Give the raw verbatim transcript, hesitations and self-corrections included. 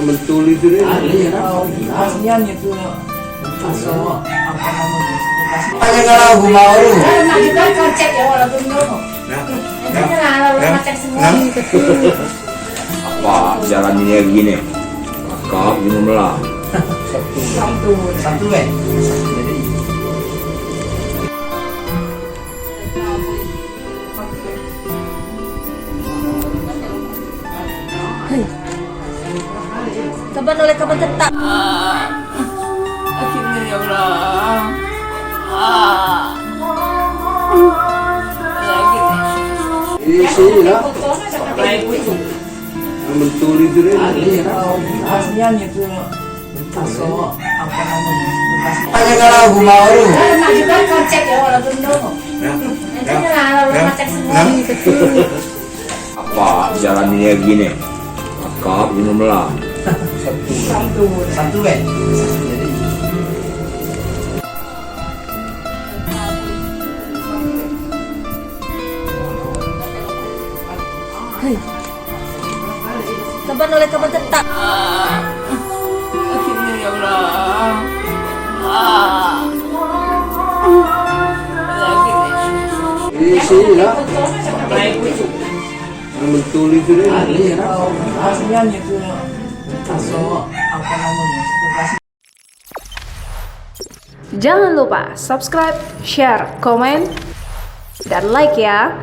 Mentul itu deh. Aslinya itu, so, apa namanya? Hanya kalau gua mau lu. Nah, nah, nah, nah. Apa jalan ini begini? Akap ini melah. Satu, satu, eh. Jadi. Hei. Kaban oleh kaban tetap. Akhirnya, ya Allah. Isi lah. Mentul itu deh. Aslinya itu. Hanya kalau gua mau lu. Nah, nah, nah. Apa jalan ini begini? Akap ini melah. Satu, satu, eh. Jadi. Hei. Kaban oleh kaban tetap. Akhirnya, ya Allah. Isi lah. Mentul itu deh. Aslinya itu. So, apa namanya? Jangan lupa subscribe, share, komen, dan like ya.